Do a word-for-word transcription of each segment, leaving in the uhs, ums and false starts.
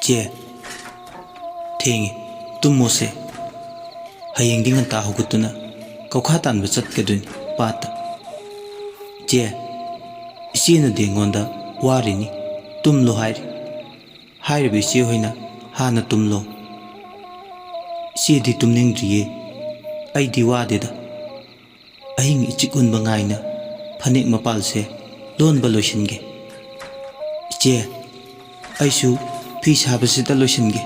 "ꯏꯆꯦ, ꯊꯦꯡꯉꯦ, ꯇꯨꯝꯃꯣꯁꯦ꯫ ꯍꯌꯦꯡꯗꯤ ꯉꯟꯇꯥ ꯍꯧꯒꯠꯇꯨꯅ ꯀꯧꯈꯥ ꯇꯥꯟꯕ ꯆꯠꯀꯗꯣꯏꯅꯤ ꯄꯥꯠꯇ꯫ ꯏꯆꯦ, ꯏꯆꯦꯅꯗꯤ ꯑꯩꯉꯣꯟꯗ ꯋꯥꯔꯤꯅꯤ, ꯇꯨꯝꯂꯣ ꯍꯥꯏꯔꯤ꯫ ꯍꯥꯏꯔꯤꯕ ꯏꯆꯦ ꯍꯣꯏꯅ ꯍꯥꯟꯅ ꯇꯨꯝꯂꯣ꯫ ꯏꯆꯦꯗꯤ ꯇꯨꯝꯅꯤꯡꯗ꯭ꯔꯤꯌꯦ꯫ ꯑꯩꯗꯤ ꯋꯥꯗꯦꯗ꯫ ꯑꯍꯤꯡ ꯏꯆꯤꯛ ꯎꯟꯕ ꯉꯥꯏꯅ ꯐꯅꯦꯛ ꯃꯄꯥꯜꯁꯦ ꯂꯣꯟꯕ ꯂꯣꯏꯁꯤꯟꯒꯦ꯫ ꯏꯆꯦ, ꯑꯩꯁꯨ ꯐꯤ ꯁꯥꯕꯁꯤꯗ ꯂꯣꯏꯁꯤꯟꯒꯦ꯫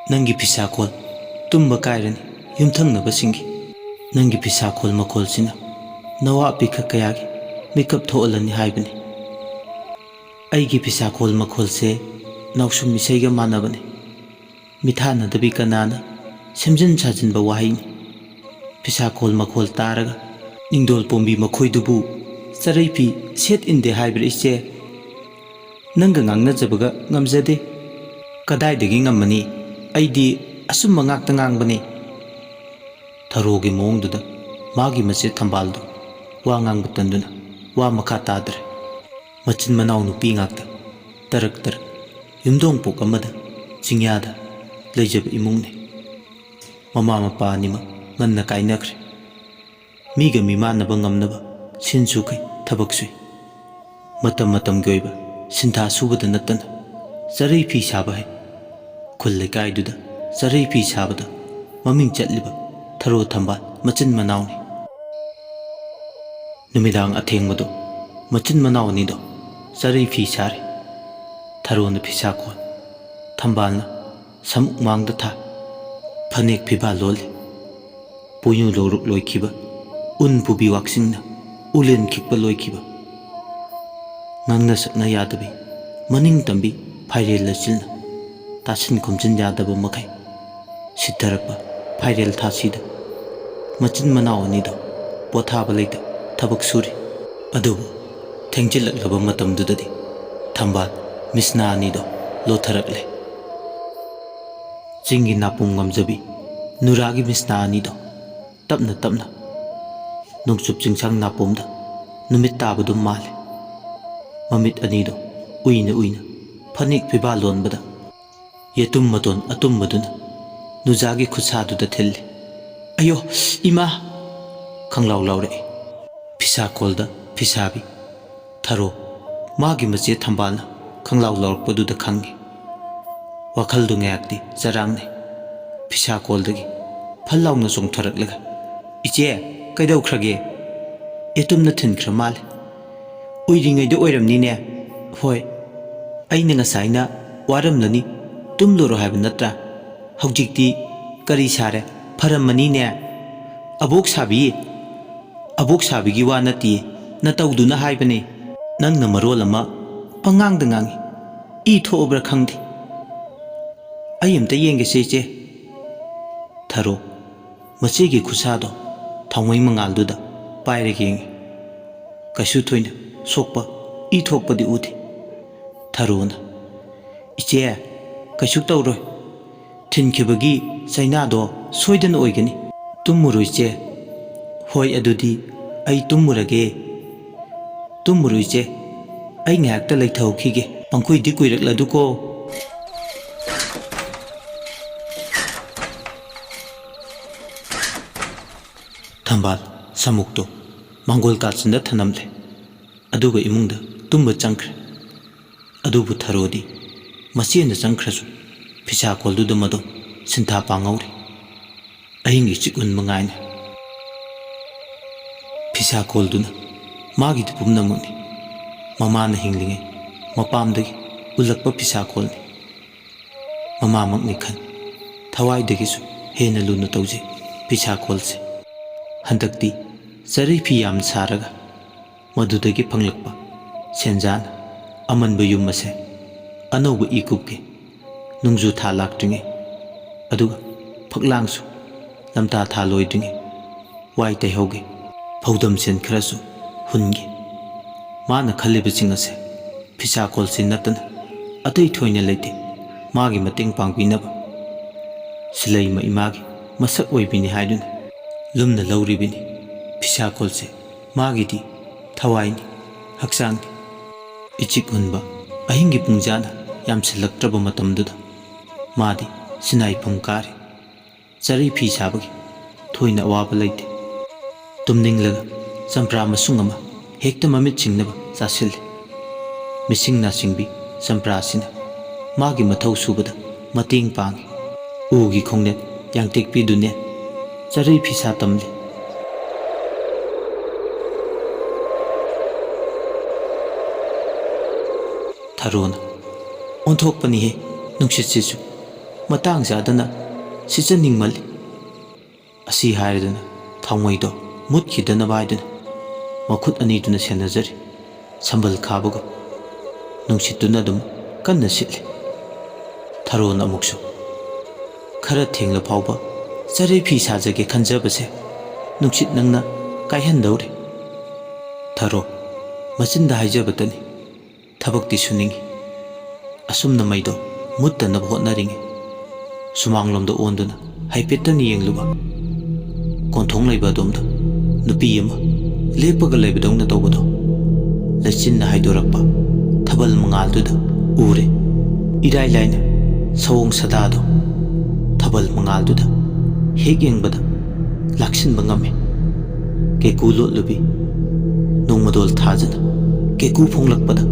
ꯅꯪꯒꯤ ꯐꯤꯁꯥꯈꯣꯜ ꯇꯨꯝꯕ ꯀꯥꯏꯔꯅꯤ ꯌꯨꯝꯊꯪꯅꯕꯁꯤꯡꯒꯤ꯫ ꯅꯪꯒꯤ ꯐꯤꯁꯥꯈꯣꯜ ꯃꯈꯣꯜꯁꯤꯅ ꯅꯋꯥ ꯄꯤꯈꯛ ꯀꯌꯥꯒꯤ ꯃꯤꯀꯞ ꯊꯣꯛꯍꯜꯂꯅꯤ ꯍꯥꯏꯕꯅꯤ꯫ ꯑꯩꯒꯤ ꯐꯤꯁꯥꯈꯣꯜ ꯃꯈꯣꯜꯁꯦ ꯅꯥꯎꯁꯨꯝ ꯏꯁꯩꯒ ꯃꯥꯟꯅꯕꯅꯤ꯫ ꯃꯤꯊꯥꯅꯗꯕꯤ ꯀꯅꯥꯅ ꯁꯦꯝꯖꯤꯟ ꯁꯥꯖꯤꯟꯕ ꯋꯥꯍꯩꯅꯤ꯫ ꯐꯤꯁꯥꯈꯣꯜ ꯃꯈꯣꯜ ꯇꯥꯔꯒ ꯅꯤꯡꯗꯣꯜ ꯄꯣꯝꯕꯤ ꯃꯈꯣꯏꯗꯨꯕꯨ ꯆꯔꯩ ꯐꯤ ꯁꯦꯠ ꯏꯟꯗꯦ ꯍꯥꯏꯕ꯭ꯔꯥ ꯏꯆꯦ? ꯅꯪꯒ ꯉꯥꯡꯅꯖꯕꯒ ꯉꯝꯖꯗꯦ꯫ ꯀꯗꯥꯏꯗꯒꯤ ꯉꯝꯃꯅꯤ? ꯑꯩꯗꯤ ꯑꯆꯨꯝꯕ ꯉꯥꯛꯇ ꯉꯥꯡꯕꯅꯤ꯫ ꯊꯔꯣꯒꯤ ꯃꯑꯣꯡꯗꯨꯗ ꯃꯥꯒꯤ ꯃꯆꯦ ꯊꯝꯕꯥꯜꯗꯨ ꯋꯥ ꯉꯥꯡꯕ ꯇꯟꯗꯨꯅ ꯋꯥ ꯃꯈꯥ ꯇꯥꯗ꯭ꯔꯦ꯫ ꯃꯆꯤꯟ ꯃꯅꯥꯎ ꯅꯨꯄꯤ ꯉꯥꯛꯇ, ꯇꯔꯛ ꯇꯔꯛ, ꯌꯨꯝꯊꯣꯡ ꯄꯣꯛ ꯑꯃꯗ, ꯆꯤꯡꯌꯥꯗ ꯂꯩꯖꯕ ꯏꯃꯨꯡꯅꯤ꯫ ꯃꯃꯥ ꯃꯄꯥ ꯑꯅꯤꯃꯛ ꯉꯟꯅ ꯀꯥꯏꯅꯈ꯭ꯔꯦ꯫ ꯃꯤꯒ ꯃꯤꯃꯥꯟꯅꯕ ꯉꯝꯅꯕ ꯁꯤꯟꯁꯨ ꯀꯩ ꯊꯕꯛ ꯁꯨꯏ꯫ ꯃꯇꯝ ꯃꯇꯝꯒꯤ ꯑꯣꯏꯕ ꯁꯤꯟꯊꯥ ꯁꯨꯕꯗ ꯅꯠꯇꯅ ꯆꯔꯩ ꯐꯤ ꯁꯥꯕ ꯍꯩ꯫ ꯈꯨꯜ ꯂꯩꯀꯥꯏꯗꯨꯗ ꯆꯔꯩ ꯐꯤ ꯁꯥꯕꯗ ꯃꯃꯤꯡ ꯆꯠꯂꯤꯕ ꯊꯔꯣ ꯊꯝꯕꯥꯜ ꯃꯆꯤꯟ ꯃꯅꯥꯎꯅꯤ꯫ ꯅꯨꯃꯤꯗꯥꯡ ꯑꯊꯦꯡꯕꯗꯣ ꯃꯆꯤꯟ ꯃꯅꯥꯎ ꯑꯅꯤꯗꯣ ꯆꯔꯩ ꯐꯤ ꯁꯥꯔꯤ꯫ ꯊꯔꯣꯅ ꯐꯤꯁꯥ ꯀꯣꯟ, ꯊꯝꯕꯥꯜꯅ ꯁꯃꯨꯛ ꯃꯥꯡꯗ ꯊꯥ꯫ ꯐꯅꯦꯛ ꯐꯤꯕꯥ ꯂꯣꯜꯂꯤ꯫ ꯄꯣꯌꯨ ꯂꯧꯔꯨꯛ ꯂꯣꯏꯈꯤꯕ, ꯎꯟ ꯄꯨꯕꯤ ꯋꯥꯛꯆꯤꯡꯅ ꯎꯂꯦꯟ ꯈꯤꯛꯄ ꯂꯣꯏꯈꯤꯕ꯫ ꯉꯥꯡꯅ ꯁꯛꯅ ꯌꯥꯗꯕꯤ, ꯃꯅꯤꯡ ꯇꯝꯕꯤ ꯐꯥꯏꯔꯦꯜ ꯂꯩꯆꯤꯜꯅ ꯇꯥꯁꯤꯟ ꯈꯣꯝꯖꯤꯟ ꯌꯥꯗꯕ ꯃꯈꯩ ꯁꯤꯠꯊꯔꯛꯄ ꯐꯥꯏꯔꯦꯜ ꯊꯥꯁꯤꯗ ꯃꯆꯤꯟ ꯃꯅꯥꯎ ꯑꯅꯤꯗꯣ ꯄꯣꯊꯥꯕ ꯂꯩꯇ ꯊꯕꯛ ꯁꯨꯔꯤ꯫ ꯑꯗꯨꯕꯨ ꯊꯦꯡꯖꯤꯜꯂꯛꯂꯕ ꯃꯇꯝꯗꯨꯗꯗꯤ ꯊꯝꯕꯥꯜ ꯃꯤꯁꯅꯥ ꯑꯅꯤꯗꯣ ꯂꯣꯊꯔꯛꯂꯦ꯫ ꯆꯤꯡꯒꯤ ꯅꯥꯄꯨꯝ ꯉꯝꯖꯕꯤ ꯅꯨꯔꯥꯒꯤ ꯃꯤꯁꯅꯥ ꯑꯅꯤꯗꯣ ꯇꯞꯅ ꯇꯞꯅ ꯅꯣꯡꯆꯨꯞ ꯆꯤꯡꯁꯥꯡ ꯅꯥꯄꯣꯝꯗ ꯅꯨꯃꯤꯠ ꯇꯥꯕꯗꯨ ꯃꯥꯜꯂꯦ꯫ ꯃꯃꯤꯠ ꯑꯅꯤꯗꯣ ꯎꯏꯅ ꯎꯏꯅ ꯐꯅꯦꯛ ꯐꯤꯕꯥ ꯂꯣꯟꯕꯗ ꯌꯦꯇꯨꯝ ꯃꯇꯣꯟ ꯑꯇꯨꯝꯕꯗꯨꯅ ꯅꯨꯖꯥꯒꯤ ꯈꯨꯠꯁꯥꯗꯨꯗ ꯊꯤꯜꯂꯦ꯫ "ꯑꯌꯣ, ꯏꯃꯥ!" ꯈꯪꯂꯥꯎ ꯂꯥꯎꯔꯛꯏ꯫ ꯐꯤꯁꯥꯀꯣꯜꯗ ꯐꯤꯁꯥꯕꯤ꯫ ꯊꯔꯣ, ꯃꯥꯒꯤ ꯃꯆꯦ ꯊꯝꯕꯥꯜꯅ ꯈꯪꯂꯥꯎ ꯂꯥꯎꯔꯛꯄꯗꯨꯗ ꯈꯪꯉꯤ꯫ ꯋꯥꯈꯜꯗꯨ ꯉꯥꯏꯍꯥꯛꯇꯤ ꯆꯔꯥꯡꯅꯩ꯫ ꯐꯤꯁꯥꯀꯣꯜꯗꯒꯤ ꯐꯜ ꯂꯥꯎꯅ ꯆꯣꯡꯊꯔꯛꯂꯒ, "ꯏꯆꯦ, ꯀꯩꯗꯧꯈ꯭ꯔꯒꯦ? ꯌꯦꯇꯨꯝꯅ ꯊꯤꯟꯈ꯭ꯔ ꯃꯥꯜꯂꯦ꯫ ꯎꯏꯔꯤꯉꯩꯗ ꯑꯣꯏꯔꯝꯅꯤꯅꯦ꯫ ꯍꯣꯏ, ꯑꯩꯅ ꯉꯁꯥꯏꯅ ꯋꯥꯔꯝꯂꯅꯤ, ꯇꯨꯝꯂꯨꯔꯣ ꯍꯥꯏꯕ ꯅꯠꯇ꯭ꯔꯥ? ꯍꯧꯖꯤꯛꯇꯤ ꯀꯔꯤ ꯁꯥꯔꯦ? ꯐꯔꯝꯃꯅꯤꯅꯦ꯫ ꯑꯕꯣꯛ ꯁꯥꯕꯤ, ꯑꯕꯣꯛ ꯁꯥꯕꯤꯒꯤ ꯋꯥ ꯅꯠꯇꯤꯌꯦ, ꯅꯇꯧꯗꯨꯅ ꯍꯥꯏꯕꯅꯦ꯫ ꯅꯪꯅ ꯃꯔꯣꯜ ꯑꯃ ꯄꯉꯥꯡꯗ ꯉꯥꯡꯉꯤ꯫ ꯏ ꯊꯣꯛꯑꯕ꯭ꯔꯥ ꯈꯪꯗꯦ꯫ ꯑꯩ ꯑꯝꯇ ꯌꯦꯡꯒꯦꯁꯦ, ꯏꯆꯦ꯫" ꯊꯔꯣ ꯃꯆꯦꯒꯤ ꯈꯨꯠꯁꯥꯗꯣ ꯊꯥꯎꯃꯩ ꯃꯉꯥꯜꯗꯨꯗ ꯄꯥꯏꯔꯒ ꯌꯦꯡꯉꯤ꯫ ꯀꯩꯁꯨ ꯊꯣꯏꯅ ꯁꯣꯛꯄ, ꯏ ꯊꯣꯛꯄꯗꯤ ꯎꯗꯦ꯫ ꯊꯔꯣꯅ, "ꯏꯆꯦ, ꯀꯩꯁꯨ ꯇꯧꯔꯣꯏ꯫ ꯊꯤꯟꯈꯤꯕꯒꯤ ꯆꯩꯅꯥꯗꯣ ꯁꯣꯏꯗꯅ ꯑꯣꯏꯒꯅꯤ꯫ ꯇꯨꯝꯃꯨꯔꯣ, ꯏꯆꯦ꯫" "ꯍꯣꯏ, ꯑꯗꯨꯗꯤ ꯑꯩ ꯇꯨꯝꯃꯨꯔꯒꯦ꯫" "ꯇꯨꯝꯃꯨꯔꯣ, ꯏꯆꯦ꯫ ꯑꯩ ꯉꯥꯏꯍꯥꯛꯇ ꯂꯩꯊꯍꯧꯈꯤꯒꯦ꯫ ꯄꯪꯀꯨꯏꯗꯤ ꯀꯨꯏꯔꯛꯂꯗꯨꯀꯣ꯫" ꯊꯝꯕꯥꯜ ꯁꯃꯨꯛꯇꯣ ꯃꯥꯡꯒꯣꯜ ꯀꯥꯆꯤꯟꯗ ꯊꯅꯝꯂꯦ꯫ ꯑꯗꯨꯒ ꯏꯃꯨꯡꯗ ꯇꯨꯝꯕ ꯆꯪꯈ꯭ꯔꯦ꯫ ꯑꯗꯨꯕꯨ ꯊꯔꯣꯗꯤ ꯃꯆꯦꯅ ꯆꯪꯈ꯭ꯔꯁꯨ ꯐꯤꯁꯥꯀꯣꯜꯗꯨꯗ ꯃꯗꯣ ꯁꯤꯟꯊꯥ ꯄꯥꯡꯍꯧꯔꯤ꯫ ꯑꯍꯤꯡꯒꯤ ꯆꯤꯛ ꯎꯟꯕ ꯉꯥꯏꯅ ꯐꯤꯁꯥꯀꯣꯜꯗꯨꯅ ꯃꯥꯒꯤꯗꯤ ꯄꯨꯝꯅꯃꯛꯅꯤ꯫ ꯃꯃꯥꯅ ꯍꯤꯡꯂꯤꯉꯩ ꯃꯄꯥꯝꯗꯒꯤ ꯎꯜꯂꯛꯄ ꯐꯤꯁꯥꯀꯣꯜꯅꯤ꯫ ꯃꯃꯥꯃꯛꯅꯤ ꯈꯟ ꯊꯋꯥꯏꯗꯒꯤꯁꯨ ꯍꯦꯟꯅ ꯂꯨꯅ ꯇꯧꯖꯩ ꯐꯤꯁꯥꯀꯣꯜꯁꯦ꯫ ꯍꯟꯗꯛꯇꯤ ꯆꯔꯩ ꯐꯤ ꯌꯥꯝ ꯁꯥꯔꯒ ꯃꯗꯨꯗꯒꯤ ꯐꯪꯂꯛꯄ ꯁꯦꯟꯖꯥꯅ ꯑꯃꯟꯕ ꯌꯨꯝ ꯑꯁꯦ ꯑꯅꯧꯕ ꯏꯀꯨꯞꯀꯤ ꯅꯣꯡꯖꯨ ꯊꯥ ꯂꯥꯛꯇ꯭ꯔꯤꯉꯩ, ꯑꯗꯨꯒ ꯐꯛꯂꯥꯡꯁꯨ ꯂꯝꯇꯥ ꯊꯥ ꯂꯣꯏꯗ꯭ꯔꯤꯉꯩ ꯋꯥꯏ ꯇꯩꯍꯧꯒꯦ, ꯐꯧꯗꯝ ꯁꯦꯟ ꯈꯔꯁꯨ ꯍꯨꯟꯒꯦ꯫ ꯃꯥꯅ ꯈꯜꯂꯤꯕꯁꯤꯡ ꯑꯁꯦ ꯐꯤꯁꯥꯀꯣꯜꯁꯤ ꯅꯠꯇꯅ ꯑꯇꯩ ꯊꯣꯏꯅ ꯂꯩꯇꯦ ꯃꯥꯒꯤ ꯃꯇꯦꯡ ꯄꯥꯡꯕꯤꯅꯕ꯫ ꯁꯤꯂꯩꯃ ꯏꯃꯥꯒꯤ ꯃꯁꯛ ꯑꯣꯏꯕꯤꯅꯤ ꯍꯥꯏꯗꯨꯅ ꯂꯨꯝꯅ ꯂꯧꯔꯤꯕꯅꯤ꯫ ꯐꯤꯁꯥꯀꯣꯜꯁꯦ ꯃꯥꯒꯤꯗꯤ ꯊꯋꯥꯏꯅꯤ, ꯍꯛꯆꯥꯡꯅꯤ꯫ ꯏꯆꯤꯛ ꯍꯨꯟꯕ ꯑꯍꯤꯡꯒꯤ ꯄꯨꯡꯖꯥꯅ ꯌꯥꯝꯁꯤꯜꯂꯛꯇ꯭ꯔꯕ ꯃꯇꯝꯗꯨꯗ ꯃꯥꯗꯤ ꯁꯤꯅꯥꯏ ꯐꯨꯝ ꯀꯥꯔꯦ꯫ ꯆꯔꯩ ꯐꯤ ꯁꯥꯕꯒꯤ ꯊꯣꯏꯅ ꯑꯋꯥꯕ ꯂꯩꯇꯦ꯫ ꯇꯨꯝꯅꯤꯡꯂꯒ ꯆꯝꯄ꯭ꯔꯥ ꯃꯁꯨꯡ ꯑꯃ ꯍꯦꯛꯇ ꯃꯃꯤꯠ ꯁꯤꯡꯅꯕ ꯆꯥꯁꯤꯜꯂꯤ꯫ ꯃꯤꯁꯤꯡ ꯅꯥꯁꯤꯡꯕꯤ ꯆꯝꯄ꯭ꯔꯥꯁꯤꯅ ꯃꯥꯒꯤ ꯃꯊꯧ ꯁꯨꯕꯗ ꯃꯇꯦꯡ ꯄꯥꯡꯏ꯫ ꯎꯒꯤ ꯈꯣꯡꯅꯦꯠ ꯌꯥꯡꯇꯦꯛꯄꯤꯗꯨꯅꯦ ꯆꯔꯩ ꯐꯤꯁꯥ ꯇꯝꯂꯤ꯫ ꯊꯔꯣꯅ, "ꯑꯣꯟꯊꯣꯛꯄꯅꯤꯍꯦ ꯅꯨꯡꯁꯤꯠꯁꯤꯁꯨ, ꯃꯇꯥꯡ ꯆꯥꯗꯅ ꯁꯤꯠꯆꯅꯤꯡꯃꯜꯂꯤ"꯫ ꯑꯁꯤ ꯍꯥꯏꯔꯗꯨꯅ ꯊꯥꯎꯃꯩꯗꯣ ꯃꯨꯠꯈꯤꯗꯅꯕ ꯍꯥꯏꯗꯨꯅ ꯃꯈꯨꯠ ꯑꯅꯤꯗꯨꯅ ꯁꯦꯟꯅꯖꯔꯤ꯫ ꯁꯝꯕꯜ ꯈꯥꯕꯒꯨꯝ ꯅꯨꯡꯁꯤꯠꯇꯨꯅ ꯑꯗꯨꯝ ꯀꯟꯅ ꯁꯤꯠꯂꯤ꯫ ꯊꯔꯣꯅ ꯑꯃꯨꯛꯁꯨ, "ꯈꯔ ꯊꯦꯡꯂ ꯐꯥꯎꯕ ꯆꯔꯩ ꯐꯤ ꯁꯥꯖꯒꯦ ꯈꯟꯖꯕꯁꯦ ꯅꯨꯡꯁꯤꯠ ꯅꯪꯅ ꯀꯥꯏꯍꯟꯗꯧꯔꯦ"꯫ ꯊꯔꯣ, ꯃꯆꯤꯟꯗ ꯍꯥꯏꯖꯕꯇꯅꯤ, ꯊꯕꯛꯇꯤ ꯁꯨꯅꯤꯡꯏ꯫ ꯑꯁꯨꯝꯅ ꯃꯩꯗꯣ ꯃꯨꯠꯇꯅꯕ ꯍꯣꯠꯅꯔꯤꯉꯩ ꯁꯨꯃꯥꯡꯂꯣꯝꯗ ꯑꯣꯟꯗꯨꯅ ꯍꯥꯏꯐꯦꯠꯇꯪ ꯌꯦꯡꯂꯨꯕ꯫ ꯀꯣꯟꯊꯣꯡ ꯂꯩꯕ ꯑꯗꯣꯝꯗ ꯅꯨꯄꯤ ꯑꯃ ꯂꯦꯞꯄꯒ ꯂꯩꯕꯗꯧꯅ ꯇꯧꯕꯗꯣ ꯂꯩꯆꯤꯟꯅ ꯍꯥꯏꯗꯣꯔꯛꯄ ꯊꯥꯕꯜ ꯃꯉꯥꯜꯗꯨꯗ ꯎꯔꯦ꯫ ꯏꯔꯥꯏ ꯂꯥꯏꯅ ꯁꯑꯣꯡ ꯁꯥꯗꯥꯗꯣ ꯊꯥꯕꯜ ꯃꯉꯥꯜꯗꯨꯗ ꯍꯦꯛ ꯌꯦꯡꯕꯗ ꯂꯥꯛꯁꯤꯟꯕ ꯉꯝꯃꯤ꯫ ꯀꯦꯀꯨ ꯂꯣꯠꯂꯨꯕꯤ ꯅꯣꯡꯃꯗꯣꯜ ꯊꯥꯖꯅ ꯀꯦꯀꯨ ꯐꯣꯡꯂꯛꯄꯗ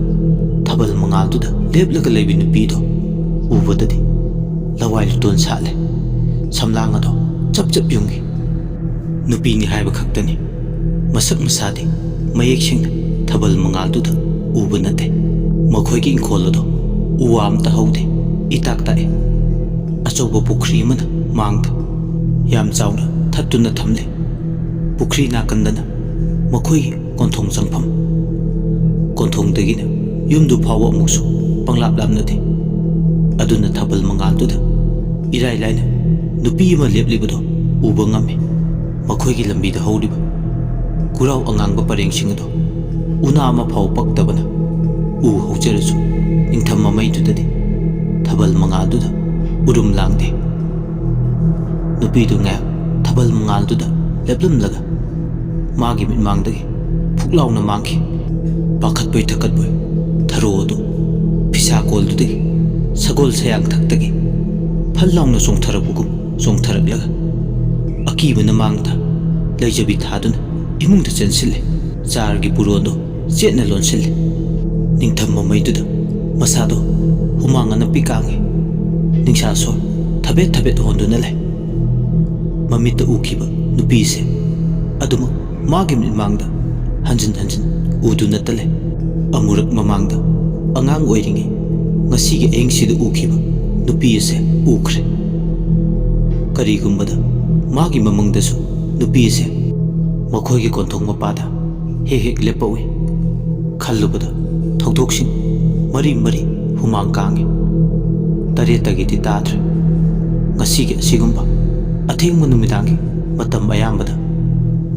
ꯊꯥꯕꯜ ꯃꯉꯥꯜꯗꯨꯗ ꯂꯦꯞꯂꯒ ꯂꯩꯕꯤ ꯅꯨꯄꯤꯗꯣ ꯎꯕꯗꯗꯤ ꯂꯋꯥꯏ ꯂꯨꯇꯣꯟ ꯁꯥꯠꯂꯦ꯫ ꯁꯝꯂꯥꯡ ꯑꯗꯣ ꯆꯞ ꯆꯞ ꯌꯨꯡꯏ꯫ ꯅꯨꯄꯤꯅꯤ ꯍꯥꯏꯕ ꯈꯛꯇꯅꯤ꯫ ꯃꯁꯛ ꯃꯁꯥꯗꯤ ꯃꯌꯦꯛ ꯁꯦꯡꯅ ꯊꯥꯕꯜ ꯃꯉꯥꯜꯗꯨꯗ ꯎꯕ ꯅꯠꯇꯦ꯫ ꯃꯈꯣꯏꯒꯤ ꯏꯪꯈꯣꯜ ꯑꯗꯣ ꯎ ꯋꯥ ꯑꯝꯇ ꯍꯧꯗꯦ꯫ ꯏꯇꯥꯛ ꯇꯥꯛꯑꯦ꯫ ꯑꯆꯧꯕ ꯄꯨꯈ꯭ꯔꯤ ꯑꯃꯅ ꯃꯥꯡꯗ ꯌꯥꯝ ꯆꯥꯎꯅ ꯊꯠꯇꯨꯅ ꯊꯝꯂꯦ꯫ ꯄꯨꯈ꯭ꯔꯤ ꯅꯥꯀꯟꯗꯅ ꯃꯈꯣꯏꯒꯤ ꯀꯣꯟꯊꯣꯡ ꯆꯪꯐꯝ꯫ ꯀꯣꯟꯊꯣꯡꯗꯒꯤꯅ ꯌꯨꯝꯗꯨ ꯐꯥꯎꯕ ꯑꯃꯨꯛꯁꯨ ꯄꯪꯂꯥꯞ ꯂꯥꯞꯅꯗꯦ꯫ ꯑꯗꯨꯅ ꯊꯥꯕꯜ ꯃꯉꯥꯜꯗꯨꯗ ꯏꯔꯥꯏ ꯂꯥꯏꯅ ꯅꯨꯄꯤ ꯑꯃ ꯂꯦꯞꯂꯤꯕꯗꯣ ꯎꯕ ꯉꯝꯃꯤ꯫ ꯃꯈꯣꯏꯒꯤ ꯂꯝꯕꯤꯗ ꯍꯧꯔꯤꯕ ꯀꯨꯔꯥꯎ ꯑꯉꯥꯡꯕ ꯄꯔꯦꯡꯁꯤꯡ ꯑꯗꯣ ꯎꯅꯥ ꯑꯃ ꯐꯥꯎ ꯄꯛꯇꯕꯅ ꯎ ꯍꯧꯖꯔꯁꯨ ꯅꯤꯡꯊꯝ ꯃꯃꯩꯗꯨꯗꯗꯤ ꯊꯥꯕꯜ ꯃꯉꯥꯜꯗꯨꯗ ꯎꯔꯨꯝ ꯂꯥꯡꯗꯦ꯫ ꯅꯨꯄꯤꯗꯨ ꯉꯥꯏꯍꯥꯛ ꯊꯥꯕꯜ ꯃꯉꯥꯜꯗꯨꯗ ꯂꯦꯞꯂꯝꯂꯒ ꯃꯥꯒꯤ ꯃꯤꯠꯃꯥꯡꯗꯒꯤ ꯐꯨꯛ ꯂꯥꯎꯅ ꯃꯥꯡꯈꯤ꯫ ꯄꯥꯈꯠꯄꯣꯏ ꯊꯛꯀꯠꯄꯣꯏ ꯊꯔꯣ ꯑꯗꯨ ꯐꯤꯁꯥ ꯀꯣꯜꯗꯨꯗꯒꯤ ꯁꯒꯣꯜ ꯁꯌꯥꯡ ꯊꯛꯇꯒꯤ ꯐꯠ ꯂꯥꯎꯅ ꯆꯣꯡꯊꯔꯛꯄꯒꯨꯝ ꯆꯣꯡꯊꯔꯛꯂꯒ ꯑꯀꯤꯕꯅ ꯃꯥꯡꯗ ꯂꯩꯖꯕꯤ ꯊꯥꯗꯨꯅ ꯏꯃꯨꯡꯗ ꯆꯦꯟꯁꯤꯜꯂꯦ꯫ ꯆꯥꯔꯒꯤ ꯄꯨꯔꯣꯟꯗꯣ ꯆꯦꯠꯅ ꯂꯣꯟꯁꯤꯜꯂꯦ꯫ ꯅꯤꯡꯊꯝꯕ ꯃꯩꯗꯨꯗ ꯃꯁꯥꯗꯣ ꯍꯨꯃꯥꯡ ꯑꯅꯞꯄꯤ ꯀꯥꯡꯉꯤ꯫ ꯅꯤꯡꯁꯥ ꯁꯣꯔ ꯊꯕꯦꯠ ꯊꯕꯦꯠ ꯍꯣꯟꯗꯨꯅ ꯂꯩ꯫ ꯃꯃꯤꯠꯇ ꯎꯈꯤꯕ ꯅꯨꯄꯤꯁꯦ ꯑꯗꯨꯃꯛ ꯃꯥꯒꯤ ꯃꯤꯠꯃꯥꯡꯗ ꯍꯟꯖꯤꯟ ꯍꯟꯖꯤꯟ ꯎꯗꯨꯅꯇ ꯂꯩ꯫ ꯑꯃꯨꯔꯛ ꯃꯃꯥꯡꯗ ꯑꯉꯥꯡ ꯑꯣꯏꯔꯤꯉꯩ ꯉꯁꯤꯒꯤ ꯑꯍꯤꯡꯁꯤꯗ ꯎꯈꯤꯕ ꯅꯨꯄꯤ ꯑꯁꯦ ꯎꯈ꯭ꯔꯦ꯫ ꯀꯔꯤꯒꯨꯝꯕꯗ ꯃꯥꯒꯤ ꯃꯃꯪꯗꯁꯨ ꯅꯨꯄꯤ ꯑꯁꯦ ꯃꯈꯣꯏꯒꯤ ꯀꯣꯟꯊꯣꯡ ꯃꯄꯥꯗ ꯍꯦꯛ ꯍꯦꯛ ꯂꯦꯞꯄꯛꯏ꯫ ꯈꯜꯂꯨꯕꯗ ꯊꯧꯗꯣꯛꯁꯤꯡ ꯃꯔꯤ ꯃꯔꯤ ꯍꯨꯃꯥꯡ ꯀꯥꯡꯉꯤ꯫ ꯇꯔꯦꯠꯇꯒꯤꯗꯤ ꯇꯥꯗ꯭ꯔꯦ꯫ ꯉꯁꯤꯒꯤ ꯑꯁꯤꯒꯨꯝꯕ ꯑꯊꯦꯡꯕ ꯅꯨꯃꯤꯗꯥꯡꯒꯤ ꯃꯇꯝ ꯑꯌꯥꯝꯕꯗ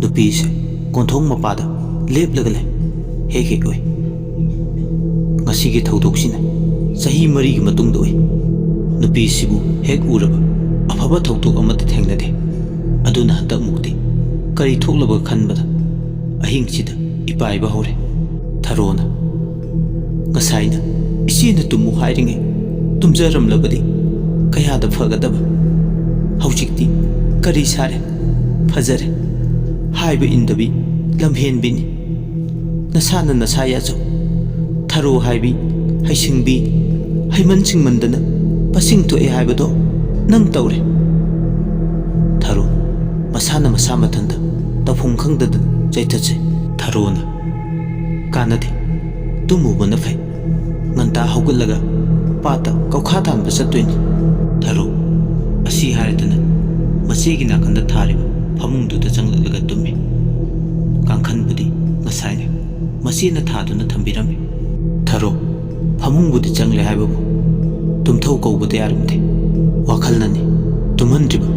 ꯅꯨꯄꯤꯁꯦ ꯀꯣꯟꯊꯣꯡ ꯃꯄꯥꯗ ꯂꯦꯞꯂꯒ ꯂꯩ꯫ ꯍꯦꯛ ꯍꯦꯛ ꯎꯏ꯫ ꯉꯁꯤꯒꯤ ꯊꯧꯗꯣꯛꯁꯤꯅ ꯆꯍꯤ ꯃꯔꯤꯒꯤ ꯃꯇꯨꯡꯗ ꯎꯏ꯫ ꯅꯨꯄꯤꯁꯤꯕꯨ ꯍꯦꯛ ꯎꯔꯕ ꯑꯐꯕ ꯊꯧꯗꯣꯛ ꯑꯃꯠꯇ ꯊꯦꯡꯅꯗꯦ꯫ ꯑꯗꯨꯅ ꯍꯟꯗꯛꯃꯨꯛꯇꯤ ꯀꯔꯤ ꯊꯣꯛꯂꯕ ꯈꯟꯕꯗ ꯑꯍꯤꯡꯁꯤꯗ ꯏꯄꯥꯏꯕ ꯍꯧꯔꯦ꯫ ꯊꯔꯣꯅ, "ꯉꯁꯥꯏꯅ ꯏꯆꯦꯅ ꯇꯨꯝꯃꯨ ꯍꯥꯏꯔꯤꯉꯩ ꯇꯨꯝꯖꯔꯝꯂꯕꯗꯤ ꯀꯌꯥꯗ ꯐꯒꯗꯕ꯫ ꯍꯧꯖꯤꯛꯇꯤ ꯀꯔꯤ ꯁꯥꯔꯦ? ꯐꯖꯔꯦ꯫ ꯍꯥꯏꯕ ꯏꯟꯗꯕꯤ ꯂꯝꯍꯦꯟꯕꯤꯅꯤ꯫ ꯅꯁꯥꯅ ꯅꯁꯥ ꯌꯥꯖꯧ꯫ ꯊꯔꯣ ꯍꯥꯏꯕꯤ, ꯍꯩꯁꯤꯡꯕꯤ, ꯍꯩꯃꯟ ꯁꯤꯡꯃꯟꯗꯅ ꯄꯁꯤꯡ ꯊꯣꯛꯑꯦ ꯍꯥꯏꯕꯗꯣ ꯅꯪ ꯇꯧꯔꯦ꯫" ꯊꯔꯣ ꯃꯁꯥꯅ ꯃꯁꯥ ꯃꯊꯟꯇ ꯇꯧꯐꯝ ꯈꯪꯗꯗꯅ ꯆꯩꯊꯠꯆꯩ꯫ ꯊꯔꯣꯅ, "ꯀꯥꯟꯅꯗꯦ, ꯇꯨꯝꯃꯨꯕꯅ ꯐꯩ꯫ ꯉꯟꯇꯥ ꯍꯧꯒꯠꯂꯒ ꯄꯥꯠꯇ ꯀꯧꯈꯥ ꯊꯥꯟꯕ ꯆꯠꯇꯣꯏꯅꯤ꯫" ꯊꯔꯣ ꯑꯁꯤ ꯍꯥꯏꯔꯗꯅ ꯃꯆꯦꯒꯤ ꯅꯥꯀꯟꯗ ꯊꯥꯔꯤꯕ ꯐꯃꯨꯡꯗꯨꯗ ꯆꯪꯂꯛꯂꯒ ꯇꯨꯝꯃꯤ꯫ ꯀꯥꯡꯈꯟꯕꯨꯗꯤ ꯉꯁꯥꯏꯅ ꯃꯆꯦꯅ ꯊꯥꯗꯨꯅ ꯊꯝꯕꯤꯔꯝꯃꯤ꯫ ꯊꯔꯣ ꯐꯃꯨꯡꯕꯨꯗꯤ ꯆꯪꯂꯦ ꯍꯥꯏꯕꯕꯨ ꯇꯨꯝꯊꯧ ꯀꯧꯕꯗ ꯌꯥꯔꯝꯗꯦ꯫ ꯋꯥꯈꯜꯅꯅꯤ ꯇꯨꯝꯍꯟꯗ꯭ꯔꯤꯕ꯫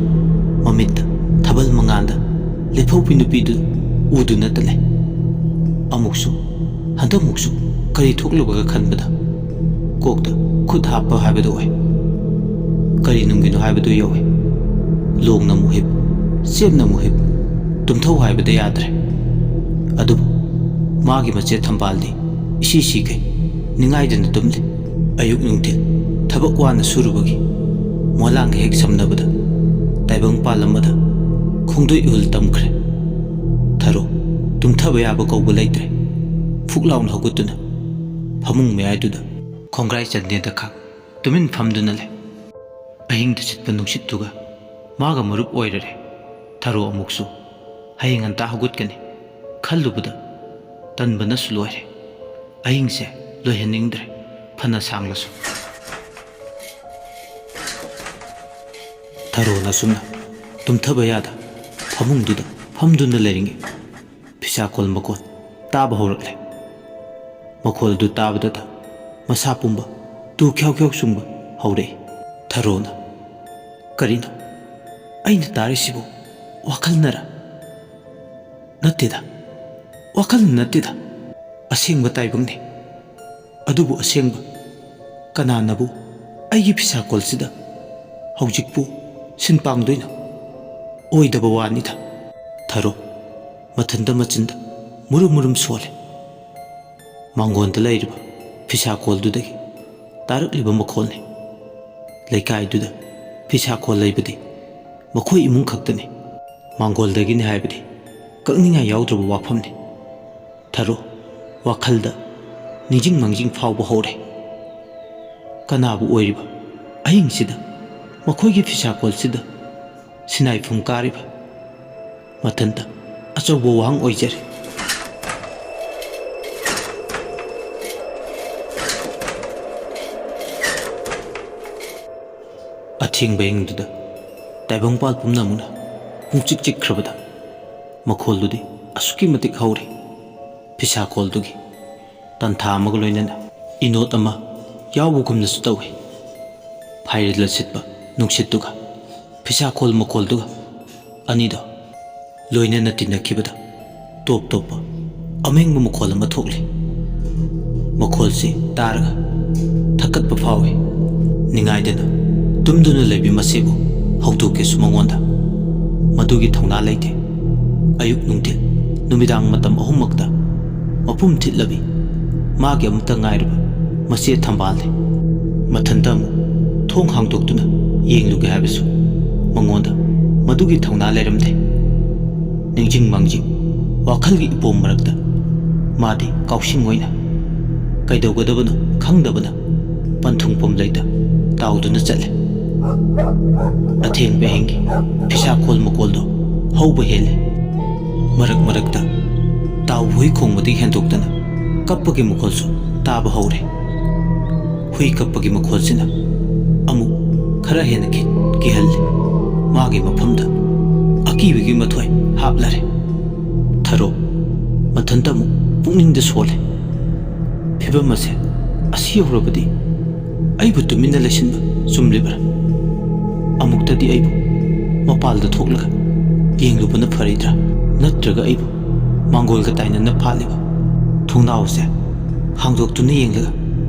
ꯃꯃꯤꯠꯇ ꯊꯥꯕꯜ ꯃꯉꯥꯜꯗ ꯂꯦꯐꯧꯕꯤ ꯅꯨꯄꯤꯗꯨ ꯎꯗꯨꯅꯇ ꯂꯩ꯫ ꯑꯃꯨꯛꯁꯨ, ꯍꯟꯗꯛꯃꯨꯛꯁꯨ ꯀꯔꯤ ꯊꯣꯛꯂꯨꯕꯒ ꯈꯟꯕꯗ ꯀꯣꯛꯇ ꯈꯨꯠ ꯍꯥꯞꯄ ꯍꯥꯏꯕꯗꯨ ꯑꯣꯏ꯫ ꯀꯔꯤ ꯅꯨꯡꯒꯤꯅꯣ ꯍꯥꯏꯕꯗꯨ ꯌꯧꯏ꯫ ꯂꯣꯡꯅ ꯑꯃꯨꯛ ꯍꯤꯞ, ꯆꯦꯞꯅ ꯑꯃꯨꯛ ꯍꯤꯞ, ꯇꯨꯝꯊꯧ ꯍꯥꯏꯕꯗ ꯌꯥꯗ꯭ꯔꯦ꯫ ꯑꯗꯨꯕꯨ ꯃꯥꯒꯤ ꯃꯆꯦꯠ ꯊꯝꯕꯥꯜꯗꯤ ꯏꯁꯤ ꯁꯤꯈꯩ ꯅꯤꯡꯉꯥꯏꯗꯅ ꯇꯨꯝꯂꯤ꯫ ꯑꯌꯨꯛ ꯅꯨꯡꯊꯤꯜ ꯊꯕꯛ ꯋꯥꯅ ꯁꯨꯔꯨꯕꯒꯤ ꯃꯣꯂꯥꯡꯒ ꯍꯦꯛ ꯁꯝꯅꯕꯗ ꯇꯥꯏꯕꯪꯄꯥꯜ ꯑꯃꯗ ꯈꯣꯡꯗꯣꯏ ꯏꯍꯨꯜ ꯇꯝꯈ꯭ꯔꯦ꯫ ꯊꯔꯣ ꯇꯨꯝꯊꯕ ꯌꯥꯕ ꯀꯧꯕ ꯂꯩꯇ꯭ꯔꯦ꯫ ꯐꯨꯛ ꯂꯥꯎꯅ ꯍꯧꯒꯠꯇꯨꯅ ꯐꯃꯨꯡ ꯃꯌꯥꯏꯗꯨꯗ ꯈꯣꯡꯒ꯭ꯔꯥꯏ ꯆꯟꯗꯦꯗ ꯈꯥꯛ ꯇꯨꯃꯤꯟ ꯐꯝꯗꯨꯅ ꯂꯩ꯫ ꯑꯍꯤꯡꯗ ꯁꯤꯠꯄ ꯅꯨꯡꯁꯤꯠꯇꯨꯒ ꯃꯥꯒ ꯃꯔꯨꯞ ꯑꯣꯏꯔꯔꯦ꯫ ꯊꯔꯣ ꯑꯃꯨꯛꯁꯨ ꯍꯌꯦꯡ ꯉꯟꯇꯥ ꯍꯧꯒꯠꯀꯅꯤ ꯈꯜꯂꯨꯕꯗ ꯇꯟꯕꯅꯁꯨ ꯂꯣꯏꯔꯦ꯫ ꯑꯍꯤꯡꯁꯦ ꯂꯣꯏꯍꯟꯅꯤꯡꯗ꯭ꯔꯦ, ꯐꯅ ꯁꯥꯡꯂꯁꯨ꯫ ꯊꯔꯣꯅ ꯁꯨꯝꯅ ꯇꯨꯝꯊꯕ ꯌꯥꯗ ꯐꯃꯨꯡꯗꯨꯗ ꯐꯝꯗꯨꯅ ꯂꯩꯔꯤꯉꯩ ꯐꯤꯁꯥꯀꯣꯜ ꯃꯀꯣꯟ ꯇꯥꯕ ꯍꯧꯔꯛꯂꯦ꯫ ꯃꯈꯣꯜꯗꯨ ꯇꯥꯕꯗꯇ ꯃꯁꯥ ꯄꯨꯝꯕ ꯇꯨ ꯈ꯭ꯌꯥꯎ ꯈ꯭ꯌꯥꯎ ꯆꯨꯡꯕ ꯍꯧꯔꯛꯏ꯫ ꯊꯔꯣꯅ, "ꯀꯔꯤꯅꯣ ꯑꯩꯅ ꯇꯥꯔꯤꯁꯤꯕꯨ? ꯋꯥꯈꯜꯅꯔ?" "ꯅꯠꯇꯦꯗ, ꯋꯥꯈꯜ ꯅꯠꯇꯦꯗ, ꯑꯁꯦꯡꯕ ꯇꯥꯏꯕꯪꯅꯤ꯫ ꯑꯗꯨꯕꯨ ꯑꯁꯦꯡꯕ ꯀꯅꯥꯅꯕꯨ ꯑꯩꯒꯤ ꯐꯤꯁꯥꯀꯣꯜꯁꯤꯗ ꯍꯧꯖꯤꯛꯄꯨ ꯁꯤꯟ ꯄꯥꯡꯗꯣꯏꯅꯣ? ꯑꯣꯏꯗꯕ ꯋꯥꯅꯤꯗ꯫" ꯊꯔꯣ ꯃꯊꯟꯇ ꯃꯆꯤꯟꯗ ꯃꯨꯔꯨꯝ ꯃꯨꯔꯨꯝ ꯁꯣꯜꯂꯦ꯫ ꯃꯥꯡꯒꯣꯟꯗ ꯂꯩꯔꯤꯕ ꯐꯤꯁꯥꯀꯣꯜꯗꯨꯗꯒꯤ ꯇꯥꯔꯛꯂꯤꯕ ꯃꯈꯣꯜꯅꯤ꯫ ꯂꯩꯀꯥꯏꯗꯨꯗ ꯐꯤꯁꯥꯀꯣꯜ ꯂꯩꯕꯗꯤ ꯃꯈꯣꯏ ꯏꯃꯨꯡ ꯈꯛꯇꯅꯤ꯫ ꯃꯥꯡꯒꯣꯜꯗꯒꯤꯅꯤ ꯍꯥꯏꯕꯗꯤ ꯀꯛꯅꯤꯡꯉꯥꯏ ꯌꯥꯎꯗ꯭ꯔꯕ ꯋꯥꯐꯝꯅꯤ꯫ ꯊꯔꯣ ꯋꯥꯈꯜꯗ ꯅꯤꯡꯖꯤꯡ ꯃꯥꯡꯖꯤꯡ ꯐꯥꯎꯕ ꯍꯧꯔꯦ꯫ ꯀꯅꯥꯕꯨ ꯑꯣꯏꯔꯤꯕ ꯑꯍꯤꯡꯁꯤꯗ ꯃꯈꯣꯏꯒꯤ ꯐꯤꯁꯥꯀꯣꯜꯁꯤꯗ ꯁꯤꯅꯥꯏꯐꯨꯡ ꯀꯥꯔꯤꯕ? ꯃꯊꯟꯇ ꯑꯆꯧꯕ ꯋꯥꯍꯪ ꯑꯣꯏꯖꯔꯦ꯫ ꯑꯊꯦꯡꯕ ꯑꯍꯤꯡꯗꯨꯗ ꯇꯥꯏꯕꯪꯄꯥꯜ ꯄꯨꯝꯅꯃꯛꯅ ꯄꯨꯡꯆꯤꯛ ꯆꯤꯛꯈ꯭ꯔꯕꯗ ꯃꯈꯣꯜꯗꯨꯗꯤ ꯑꯁꯨꯛꯀꯤ ꯃꯇꯤꯛ ꯍꯧꯔꯦ꯫ ꯐꯤꯁꯥꯀꯣꯜꯗꯨꯒꯤ ꯇꯟꯊꯥ ꯑꯃꯒ ꯂꯣꯏꯅꯅ ꯏꯅꯣꯠ ꯑꯃ ꯌꯥꯎꯕꯒꯨꯝꯅꯁꯨ ꯇꯧꯏ꯫ ꯐꯥꯏꯔꯦꯜꯗ ꯁꯤꯠꯄ ꯅꯨꯡꯁꯤꯠꯇꯨꯒ ꯐꯤꯁꯥꯀꯣꯜ ꯃꯈꯣꯜꯗꯨꯒ ꯑꯅꯤꯗꯣ ꯂꯣꯏꯅꯅ ꯇꯤꯟꯅꯈꯤꯕꯗ ꯇꯣꯞ ꯇꯣꯞꯄ ꯑꯃꯦꯡꯕ ꯃꯈꯣꯜ ꯑꯃ ꯊꯣꯛꯂꯤ꯫ ꯃꯈꯣꯜꯁꯤ ꯇꯥꯔꯒ ꯊꯛꯀꯠꯄ ꯐꯥꯎꯏ꯫ ꯅꯤꯡꯉꯥꯏꯗꯅ ꯇꯨꯝꯗꯨꯅ ꯂꯩꯕꯤ ꯃꯁꯤꯕꯨ ꯍꯧꯗꯣꯛꯀꯦꯁꯨ ꯃꯉꯣꯟꯗ ꯃꯗꯨꯒꯤ ꯊꯧꯅꯥ ꯂꯩꯇꯦ꯫ ꯑꯌꯨꯛ, ꯅꯨꯡꯊꯤꯜ, ꯅꯨꯃꯤꯗꯥꯡ ꯃꯇꯝ ꯑꯍꯨꯝꯃꯛꯇ ꯃꯄꯨꯝ ꯊꯤꯠꯂꯕꯤ ꯃꯥꯒꯤ ꯑꯃꯠꯇ ꯉꯥꯏꯔꯕ ꯃꯆꯦ ꯊꯝꯕꯥꯜꯅꯤ꯫ ꯃꯊꯟꯇ ꯑꯃꯨꯛ ꯊꯣꯡ ꯍꯥꯡꯗꯣꯛꯇꯨꯅ ꯌꯦꯡꯂꯨꯒꯦ ꯍꯥꯏꯕꯁꯨ ꯃꯉꯣꯟꯗ ꯃꯗꯨꯒꯤ ꯊꯧꯅꯥ ꯂꯩꯔꯝꯗꯦ꯫ ꯅꯤꯡꯖꯤꯡ ꯃꯥꯡꯖꯤꯡ ꯋꯥꯈꯜꯒꯤ ꯏꯄꯣꯝ ꯃꯔꯛꯇ ꯃꯥꯗꯤ ꯀꯥꯎꯁꯤꯡ ꯑꯣꯏꯅ ꯀꯩꯗꯧꯒꯗꯕꯅꯣ ꯈꯪꯗꯕꯅ ꯄꯟꯊꯨꯡꯐꯝ ꯂꯩꯇ ꯇꯥꯎꯗꯨꯅ ꯆꯠꯂꯦ꯫ ꯑꯊꯦꯡꯕ ꯑꯍꯤꯡꯒꯤ ꯐꯤꯁꯥꯈꯣꯜ ꯃꯈꯣꯜꯗꯣ ꯍꯧꯕ ꯍꯦꯜꯂꯦ꯫ ꯃꯔꯛ ꯃꯔꯛꯇ ꯇꯥꯎ ꯍꯨꯏ ꯈꯣꯡꯕꯗꯒꯤ ꯍꯦꯟꯗꯣꯛꯇꯅ ꯀꯞꯄꯒꯤ ꯃꯈꯣꯜꯁꯨ ꯇꯥꯕ ꯍꯧꯔꯦ꯫ ꯍꯨꯏ ꯀꯞꯄꯒꯤ ꯃꯈꯣꯜꯁꯤꯅ ꯑꯃꯨꯛ ꯈꯔ ꯍꯦꯟꯅ ꯀꯤ-, ꯀꯤꯍꯜꯂꯤ꯫ ꯃꯥꯒꯤ ꯃꯐꯝꯗ ꯑꯀꯤꯕꯒꯤ ꯃꯊ꯭ꯋꯥꯏ ꯍꯥꯞꯂꯔꯦ꯫ ꯊꯔꯣ ꯃꯊꯟꯇ ꯑꯃꯨꯛ ꯄꯨꯛꯅꯤꯡꯗ ꯁꯣꯜꯂꯦ꯫ ꯐꯤꯕꯝ ꯑꯁꯦ ꯑꯁꯤ ꯌꯧꯔꯕꯗꯤ ꯑꯩꯕꯨ ꯇꯨꯃꯤꯟꯅ ꯂꯩꯁꯤꯟꯕ ꯆꯨꯝꯂꯤꯕ꯭ꯔꯥ? ꯑꯃꯨꯛꯇꯗꯤ ꯑꯩꯕꯨ ꯃꯄꯥꯜꯗ ꯊꯣꯛꯂꯒ ꯌꯦꯡꯂꯨꯕꯅ ꯐꯔꯤꯗ꯭ꯔꯥ? ꯅꯠꯇ꯭ꯔꯒ ꯑꯩꯕꯨ ꯃꯥꯡꯒꯣꯜꯒ ꯇꯥꯏꯅꯅ ꯐꯥꯠꯂꯤꯕ ꯊꯣꯡꯅꯥꯎ ꯑꯁꯦ ꯍꯥꯡꯗꯣꯛꯇꯨꯅ ꯌꯦꯡꯂꯒ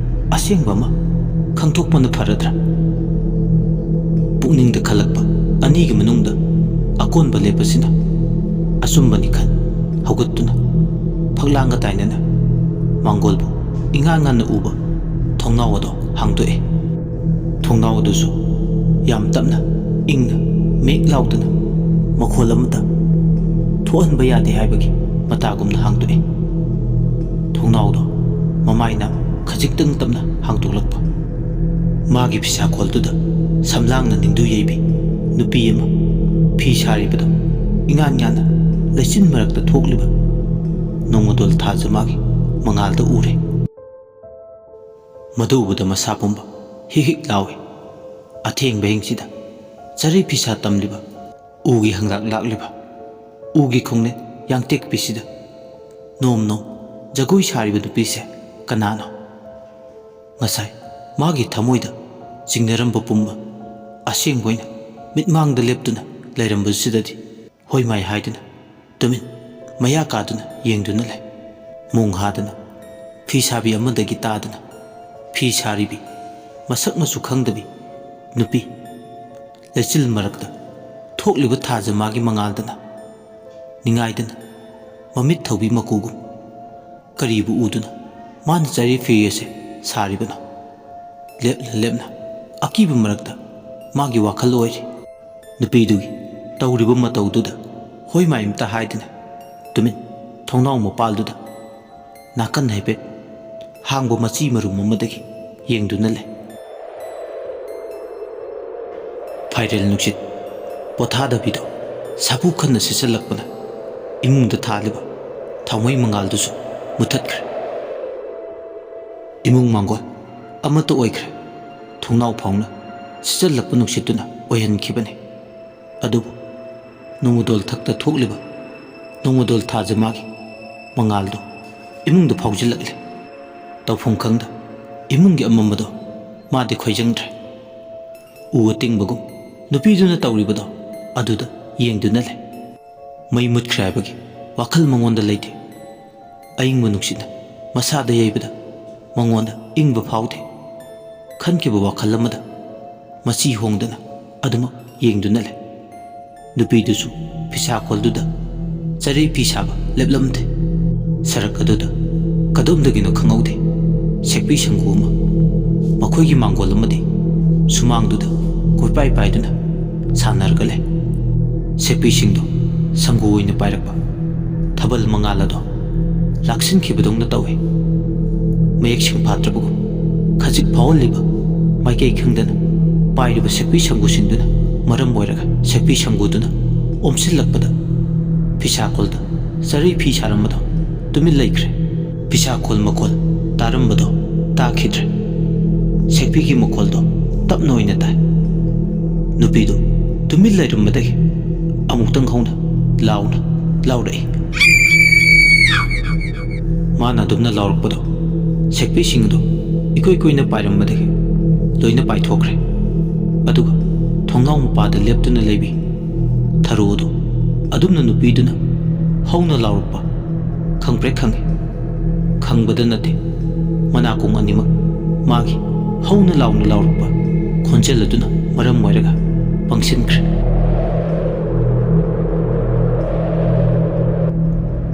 ꯑꯁꯦꯡꯕ ꯑꯃ ꯈꯪꯗꯣꯛꯄꯅ ꯐꯔꯗ꯭ꯔꯥ? ꯄꯨꯛꯅꯤꯡꯗ ꯈꯜꯂꯛꯄ ꯑꯅꯤꯒꯤ ꯃꯅꯨꯡꯗ ꯑꯀꯣꯟꯕ ꯂꯦꯞꯄꯁꯤꯅ ꯑꯆꯨꯝꯕꯅꯤ ꯈꯟ ꯍꯧꯒꯠꯇꯨꯅ ꯐꯛꯂꯥꯡꯒ ꯇꯥꯏꯅꯅ ꯃꯥꯡꯒꯣꯜꯕꯨ ꯏꯉꯥꯟ ꯉꯥꯟꯅ ꯎꯕ ꯊꯣꯡꯅꯥꯎ ꯑꯗꯣ ꯍꯥꯡꯗꯣꯛꯑꯦ꯫ ꯊꯣꯡꯅꯥꯎ ꯑꯗꯨꯁꯨ ꯌꯥꯝ ꯇꯞꯅ, ꯏꯪꯅ, ꯃꯦꯛ ꯂꯥꯎꯗꯅ, ꯃꯈꯣꯜ ꯑꯃꯠꯇ ꯊꯣꯛꯍꯟꯕ ꯌꯥꯗꯦ ꯍꯥꯏꯕꯒꯤ ꯃꯇꯥꯒꯨꯝꯅ ꯍꯥꯡꯗꯣꯛꯏ꯫ ꯊꯣꯡꯅꯥꯎꯗꯣ ꯃꯃꯥꯏꯅ ꯈꯖꯤꯛꯇꯪ ꯇꯞꯅ ꯍꯥꯡꯗꯣꯛꯂꯛꯄ꯫ ꯃꯥꯒꯤ ꯐꯤꯁꯥꯈꯣꯜꯗꯨꯗ ꯁꯝꯂꯥꯡꯅ ꯅꯤꯡꯗꯨ ꯌꯩꯕꯤ ꯅꯨꯄꯤ ꯑꯃ ꯐꯤ ꯁꯥꯔꯤꯕꯗꯣ ꯏꯉꯥꯟ ꯉꯥꯟꯅ ꯂꯩꯆꯤꯟ ꯃꯔꯛꯇ ꯊꯣꯛꯂꯤꯕ ꯅꯣꯡꯃꯗꯣꯜ ꯊꯥꯖ ꯃꯥꯒꯤ ꯃꯉꯥꯜꯗ ꯎꯔꯦ꯫ ꯃꯗꯨ ꯎꯕꯗ ꯃꯁꯥ ꯄꯨꯝꯕ ꯍꯤꯛ ꯍꯤꯛ ꯂꯥꯎꯏ꯫ ꯑꯊꯦꯡꯕ ꯑꯍꯤꯡꯁꯤꯗ ꯆꯔꯩ ꯐꯤꯁꯥ ꯇꯝꯂꯤꯕ, ꯎꯒꯤ ꯍꯪꯂꯥꯛ ꯂꯥꯛꯂꯤꯕ, ꯎꯒꯤ ꯈꯣꯡꯅꯦ ꯌꯥꯡꯇꯦꯛꯄꯤꯁꯤꯗ ꯅꯣꯝ ꯅꯣꯝ ꯖꯒꯣꯏ ꯁꯥꯔꯤꯕ ꯅꯨꯄꯤꯁꯦ ꯀꯅꯥꯅꯣ? ꯉꯁꯥꯏ ꯃꯥꯒꯤ ꯊꯃꯣꯏꯗ ꯆꯤꯡꯅꯔꯝꯕ ꯄꯨꯝꯕ ꯑꯁꯦꯡꯕ ꯑꯣꯏꯅ ꯃꯤꯠꯃꯥꯡꯗ ꯂꯦꯞꯇꯨꯅ ꯂꯩꯔꯝꯕꯁꯤꯗꯗꯤ ꯍꯣꯏ ꯃꯥꯏ ꯍꯥꯏꯗꯨꯅ ꯇꯨꯃꯤꯟ ꯃꯌꯥ ꯀꯥꯗꯨꯅ ꯌꯦꯡꯗꯨꯅ ꯂꯩ꯫ ꯃꯣꯡ ꯍꯥꯗꯅ ꯐꯤ ꯁꯥꯕꯤ ꯑꯃꯗꯒꯤ ꯇꯥꯗꯨꯅ ꯐꯤ ꯁꯥꯔꯤꯕꯤ ꯃꯁꯛ ꯃꯆꯨ ꯈꯪꯗꯕꯤ ꯅꯨꯄꯤ ꯂꯩꯆꯤꯜ ꯃꯔꯛꯇ ꯊꯣꯛꯂꯤꯕ ꯊꯥꯖ ꯃꯥꯒꯤ ꯃꯉꯥꯜꯗꯅ ꯅꯤꯡꯉꯥꯏꯗꯅ ꯃꯃꯤꯠ ꯊꯧꯕꯤ ꯃꯀꯨꯒꯨꯝ ꯀꯔꯤꯕꯨ ꯎꯗꯨꯅ ꯃꯥꯅ ꯆꯔꯤ ꯐꯤ ꯑꯁꯦ ꯁꯥꯔꯤꯕꯅꯣ? ꯂꯦꯞꯅ ꯂꯦꯞꯅ ꯑꯀꯤꯕ ꯃꯔꯛꯇ ꯃꯥꯒꯤ ꯋꯥꯈꯜ ꯑꯣꯏꯔꯤ꯫ ꯅꯨꯄꯤꯗꯨꯒꯤ ꯇꯧꯔꯤꯕ ꯃꯇꯧꯗꯨꯗ ꯍꯣꯏ ꯃꯥꯏ ꯑꯝꯇ ꯍꯥꯏꯗꯅ ꯇꯨꯃꯤꯟ ꯊꯣꯡꯅꯥꯎ ꯃꯄꯥꯜꯗꯨꯗ ꯅꯥꯀꯟ ꯍꯥꯏꯐꯦꯠ ꯍꯥꯡꯕ ꯃꯆꯤ ꯃꯔꯨꯝ ꯑꯃꯗꯒꯤ ꯌꯦꯡꯗꯨꯅ ꯂꯩ꯫ ꯐꯥꯏꯔꯦꯜ ꯅꯨꯡꯁꯤꯠ ꯄꯣꯊꯥꯗꯕꯤꯗꯣ ꯁꯥꯐꯨ ꯈꯟꯅ ꯁꯤꯠꯆꯜꯂꯛꯄꯅ ꯏꯃꯨꯡꯗ ꯊꯥꯜꯂꯤꯕ ꯊꯥꯎꯃꯩ ꯃꯉꯥꯜꯗꯨꯁꯨ ꯃꯨꯊꯠꯈ꯭ꯔꯦ꯫ ꯏꯃꯨꯡ ꯃꯥꯡꯒꯣꯜ ꯑꯃꯠꯇ ꯑꯣꯏꯈ꯭ꯔꯦ꯫ ꯊꯣꯡꯅꯥꯎ ꯐꯥꯎꯅ ꯁꯤꯠꯆꯜꯂꯛꯄ ꯅꯨꯡꯁꯤꯠꯇꯨꯅ ꯑꯣꯏꯍꯟꯈꯤꯕꯅꯤ꯫ ꯑꯗꯨꯕꯨ ꯅꯣꯡꯃꯗꯣꯜ ꯊꯛꯇ ꯊꯣꯛꯂꯤꯕ ꯅꯣꯡꯃꯗꯣꯜ ꯊꯥꯖ ꯃꯥꯒꯤ ꯃꯉꯥꯜꯗꯨ ꯏꯃꯨꯡꯗ ꯐꯥꯎꯖꯤꯜꯂꯛꯂꯦ꯫ ꯇꯧꯐꯝ ꯈꯪꯗ ꯏꯃꯨꯡꯒꯤ ꯑꯃꯝꯕꯗꯣ ꯃꯥꯗꯤ ꯈꯣꯏꯖꯪꯗ꯭ꯔꯦ꯫ ꯎ ꯑꯇꯤꯡꯕꯒꯨꯝ ꯅꯨꯄꯤꯗꯨꯅ ꯇꯧꯔꯤꯕꯗꯣ ꯑꯗꯨꯗ ꯌꯦꯡꯗꯨꯅ ꯂꯩ꯫ ꯃꯩ ꯃꯨꯠꯈ꯭ꯔꯦ ꯍꯥꯏꯕꯒꯤ ꯋꯥꯈꯜ ꯃꯉꯣꯟꯗ ꯂꯩꯇꯦ꯫ ꯑꯏꯪꯕ ꯅꯨꯡꯁꯤꯠꯅ ꯃꯁꯥꯗ ꯌꯩꯕꯗ ꯃꯉꯣꯟꯗ ꯏꯪꯕ ꯐꯥꯎꯗꯦ꯫ ꯈꯟꯈꯤꯕ ꯋꯥꯈꯜ ꯑꯃꯗ ꯃꯆꯤ ꯍꯣꯡꯗꯅ ꯑꯗꯨꯃꯛ ꯌꯦꯡꯗꯨꯅ ꯂꯩ꯫ ꯅꯨꯄꯤꯗꯨꯁꯨ ꯐꯤꯁꯥ ꯀꯣꯜꯗꯨꯗ ꯆꯔꯩ ꯐꯤ ꯁꯥꯕ ꯂꯦꯞꯂꯝꯗꯦ꯫ ꯁꯔꯛ ꯑꯗꯨꯗ ꯀꯗꯣꯝꯗꯒꯤꯅꯣ ꯈꯪꯍꯧꯗꯦ ꯁꯦꯛꯄꯤ ꯁꯪꯒꯨ ꯑꯃ ꯃꯈꯣꯏꯒꯤ ꯃꯥꯡꯒꯣꯜ ꯑꯃꯗꯤ ꯁꯨꯃꯥꯡꯗꯨꯗ ꯀꯣꯏꯄꯥꯏ ꯄꯥꯏꯗꯨꯅ ꯁꯥꯟꯅꯔꯒ ꯂꯩ꯫ ꯁꯦꯛꯄꯤꯁꯤꯡꯗꯣ ꯁꯪꯒꯨ ꯑꯣꯏꯅ ꯄꯥꯏꯔꯛꯄ ꯊꯥꯕꯜ ꯃꯉꯥꯜ ꯑꯗꯣ ꯂꯥꯛꯁꯤꯟꯈꯤꯕꯗꯧꯅ ꯇꯧꯏ꯫ ꯃꯌꯦꯛ ꯁꯦꯡꯐꯥꯠꯇ꯭ꯔꯕꯒꯨꯝ ꯈꯖꯤꯛ ꯐꯥꯎꯍꯜꯂꯤꯕ ꯃꯥꯏꯀꯩ ꯈꯪꯗꯅ ꯄꯥꯏꯔꯤꯕ ꯁꯦꯛꯄꯤ ꯁꯪꯒꯨꯁꯤꯡꯗꯨꯅ ꯃꯔꯝ ꯑꯣꯏꯔꯒ ꯁꯦꯛꯄꯤ ꯁꯪꯒꯨꯗꯨꯅ ꯑꯣꯝꯁꯤꯜꯂꯛꯄꯗ ꯐꯤꯁꯥꯀꯣꯜꯗ ꯆꯔꯩ ꯐꯤ ꯁꯥꯔꯝꯕꯗꯣ ꯇꯨꯃꯤꯟ ꯂꯩꯈ꯭ꯔꯦ꯫ ꯐꯤꯁꯥꯀꯣꯜ ꯃꯈꯣꯜ ꯇꯥꯔꯝꯕꯗꯣ ꯇꯥꯈꯤꯗ꯭ꯔꯦ꯫ ꯁꯦꯛꯄꯤꯒꯤ ꯃꯈꯣꯜꯗꯣ ꯇꯞꯅ ꯑꯣꯏꯅ ꯇꯥꯏ꯫ ꯅꯨꯄꯤꯗꯨ ꯇꯨꯃꯤꯟ ꯂꯩꯔꯝꯕꯗꯒꯤ ꯑꯃꯨꯛꯇꯪ ꯍꯧꯅ ꯂꯥꯎꯅ ꯂꯥꯎꯔꯛꯏ꯫ ꯃꯥꯅ ꯑꯗꯨꯝꯅ ꯂꯥꯎꯔꯛꯄꯗꯣ ꯁꯦꯛꯄꯤꯁꯤꯡꯗꯨ ꯏꯀꯨꯏ ꯀꯨꯏꯅ ꯄꯥꯏꯔꯝꯕꯗꯒꯤ ꯂꯣꯏꯅ ꯄꯥꯏꯊꯣꯛꯈ꯭ꯔꯦ꯫ ꯑꯗꯨꯒ ꯊꯣꯡꯅꯥꯎ ꯃꯄꯥꯗ ꯂꯦꯞꯇꯨꯅ ꯂꯩꯕꯤ ꯊꯔꯣꯗꯨ ꯑꯗꯨꯝꯅ ꯅꯨꯄꯤꯗꯨꯅ ꯍꯧꯅ ꯂꯥꯎꯔꯛꯄ ꯈꯪꯄ꯭ꯔꯦꯛ ꯈꯪꯉꯤ꯫ ꯈꯪꯕꯗ ꯅꯠꯇꯦ, ꯃꯅꯥꯀꯣꯡ ꯑꯅꯤꯃꯛ ꯃꯥꯒꯤ ꯍꯧꯅ ꯂꯥꯎꯅ ꯂꯥꯎꯔꯛꯄ ꯈꯣꯟꯖꯦꯜ ꯑꯗꯨꯅ ꯃꯔꯝ ꯑꯣꯏꯔꯒ ꯄꯪꯁꯤꯟꯈ꯭ꯔꯦ꯫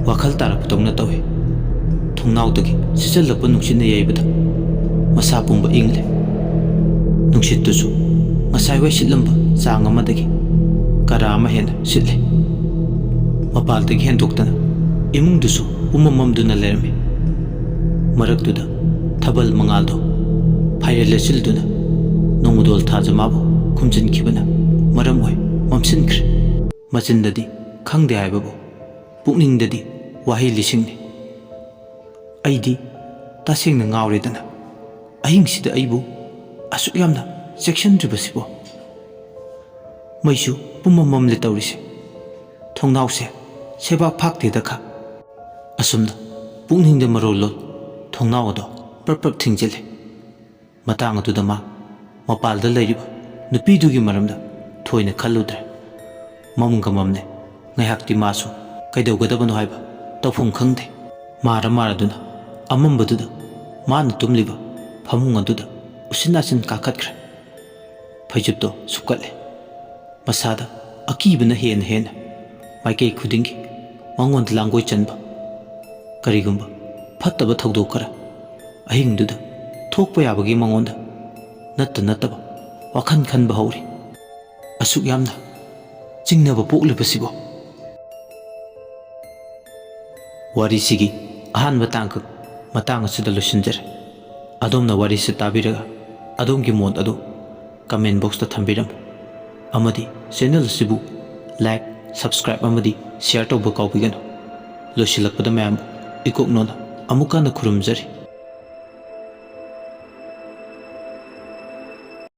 ꯋꯥꯈꯜ ꯇꯥꯔꯛꯄꯗꯧꯅ ꯇꯧꯏ꯫ ꯊꯣꯡꯅꯥꯎꯗꯒꯤ ꯁꯤꯠꯆꯜꯂꯛꯄ ꯅꯨꯡꯁꯤꯠꯅ ꯌꯩꯕꯗ ꯃꯁꯥ ꯄꯨꯝꯕ ꯏꯪꯂꯦ꯫ ꯅꯨꯡꯁꯤꯠꯇꯨꯁꯨ ꯉꯁꯥꯏꯋꯥꯏ ꯁꯤꯠꯂꯝꯕ ꯆꯥꯡ ꯑꯃꯗꯒꯤ ꯀꯔꯥ ꯑꯃ ꯍꯦꯟꯅ ꯁꯤꯠꯂꯦ꯫ ꯃꯄꯥꯜꯗꯒꯤ ꯍꯦꯟꯗꯣꯛꯇꯅ ꯏꯃꯨꯡꯗꯨꯁꯨ ꯄꯨꯝꯃꯝ ꯃꯝꯗꯨꯅ ꯂꯩꯔꯝꯃꯤ꯫ ꯃꯔꯛꯇꯨꯗ ꯊꯥꯕꯜ ꯃꯉꯥꯜꯗꯣ ꯐꯥꯏꯔꯦꯜ ꯂꯩꯆꯤꯜꯗꯨꯅ ꯅꯣꯡꯃꯗꯣꯜ ꯊꯥꯖꯃꯥꯕꯨ ꯈꯨꯝꯖꯤꯟꯈꯤꯕꯅ ꯃꯔꯝ ꯑꯣꯏ ꯃꯝꯁꯤꯟꯈ꯭ꯔꯦ꯫ ꯃꯆꯤꯟꯗꯗꯤ ꯈꯪꯗꯦ ꯍꯥꯏꯕꯕꯨ ꯄꯨꯛꯅꯤꯡꯗꯗꯤ ꯋꯥꯍꯩ ꯂꯤꯁꯤꯡꯅꯤ꯫ ꯑꯩꯗꯤ ꯇꯁꯦꯡꯅ ꯉꯥꯎꯔꯦꯗꯅ꯫ ꯑꯍꯤꯡꯁꯤꯗ ꯑꯩꯕꯨ ꯑꯁꯨꯛ ꯌꯥꯝꯅ ꯆꯦꯛꯁꯤꯟꯗ꯭ꯔꯤꯕꯁꯤꯕꯣ? ꯃꯩꯁꯨ ꯄꯨꯝꯃꯝ ꯃꯝꯂꯦ ꯇꯧꯔꯤꯁꯦ꯫ ꯊꯣꯡꯅꯥꯎꯁꯦ ꯁꯦꯕꯥꯛ ꯐꯥꯛꯇꯦꯗ ꯈꯥ꯫ ꯑꯁꯨꯝꯅ ꯄꯨꯛꯅꯤꯡꯗ ꯃꯔꯣꯜ ꯂꯣꯜ ꯊꯣꯡꯅꯥꯎ ꯑꯗꯣ ꯄ꯭ꯔꯞ ꯄ꯭ꯔꯞ ꯊꯤꯡꯖꯤꯜꯂꯦ꯫ ꯃꯇꯥꯡ ꯑꯗꯨꯗ ꯃꯥ ꯃꯄꯥꯜꯗ ꯂꯩꯔꯤꯕ ꯅꯨꯄꯤꯗꯨꯒꯤ ꯃꯔꯝꯗ ꯊꯣꯏꯅ ꯈꯜꯂꯨꯗ꯭ꯔꯦ꯫ ꯃꯝꯒ ꯃꯝꯂꯦ꯫ ꯉꯥꯏꯍꯥꯛꯇꯤ ꯃꯥꯁꯨ ꯀꯩꯗꯧꯒꯗꯕꯅꯣ ꯍꯥꯏꯕ ꯇꯧꯐꯝ ꯈꯪꯗꯦ꯫ ꯃꯥꯔ ꯃꯥꯔꯗꯨꯅ ꯑꯃꯝꯕꯗꯨꯗ ꯃꯥꯅ ꯇꯨꯝꯂꯤꯕ ꯐꯃꯨꯡ ꯑꯗꯨꯗ ꯎꯆꯤꯟ ꯅꯥꯆꯤꯟ ꯀꯥꯈꯠꯈ꯭ꯔꯦ꯫ ꯐꯩꯖꯨꯞꯇꯣ ꯁꯨꯞꯀꯠꯂꯦ꯫ ꯃꯁꯥꯗ ꯑꯀꯤꯕꯅ ꯍꯦꯟꯅ ꯍꯦꯟꯅ ꯃꯥꯏꯀꯩ ꯈꯨꯗꯤꯡꯒꯤ ꯃꯉꯣꯟꯗ ꯂꯥꯡꯒꯣꯏ ꯆꯟꯕ꯫ ꯀꯔꯤꯒꯨꯝꯕ ꯐꯠꯇꯕ ꯊꯧꯗꯣꯛ ꯈꯔ ꯑꯍꯤꯡꯗꯨꯗ ꯊꯣꯛꯄ ꯌꯥꯕꯒꯤ ꯃꯉꯣꯟꯗ ꯅꯠꯇ ꯅꯠꯇꯕ ꯋꯥꯈꯜ ꯈꯟꯕ ꯍꯧꯔꯤ꯫ ꯑꯁꯨꯛ ꯌꯥꯝꯅ ꯆꯤꯡꯅꯕ ꯄꯣꯛꯂꯤꯕꯁꯤꯕꯣ? ꯋꯥꯔꯤꯁꯤꯒꯤ ꯑꯍꯥꯟꯕ ꯇꯥꯡꯀꯛ ꯃꯇꯥꯡ ꯑꯁꯤꯗ ꯂꯣꯏꯁꯤꯟꯖꯔꯦ꯫ ꯑꯗꯣꯝꯅ ꯋꯥꯔꯤꯁꯤ ꯇꯥꯕꯤꯔꯒ ꯑꯗꯣꯝꯒꯤ ꯃꯣꯠ ꯑꯗꯨ comment boxꯇ ꯊꯝꯕꯤꯔꯝꯃꯨ꯫ ꯑꯃꯗꯤ channel ꯑꯁꯤꯕꯨ like, subscribe ꯑꯃꯗꯤ share ꯇꯧꯕ ꯀꯥꯎꯕꯤꯒꯅꯨ꯫ ꯂꯣꯏꯁꯤꯜꯂꯛꯄꯗ ꯃꯌꯥꯝꯕꯨ ꯏꯀꯣꯛꯅꯣꯅ ꯑꯃꯨꯛ ꯍꯟꯅ ꯈꯨꯔꯨꯝꯖꯔꯤ꯫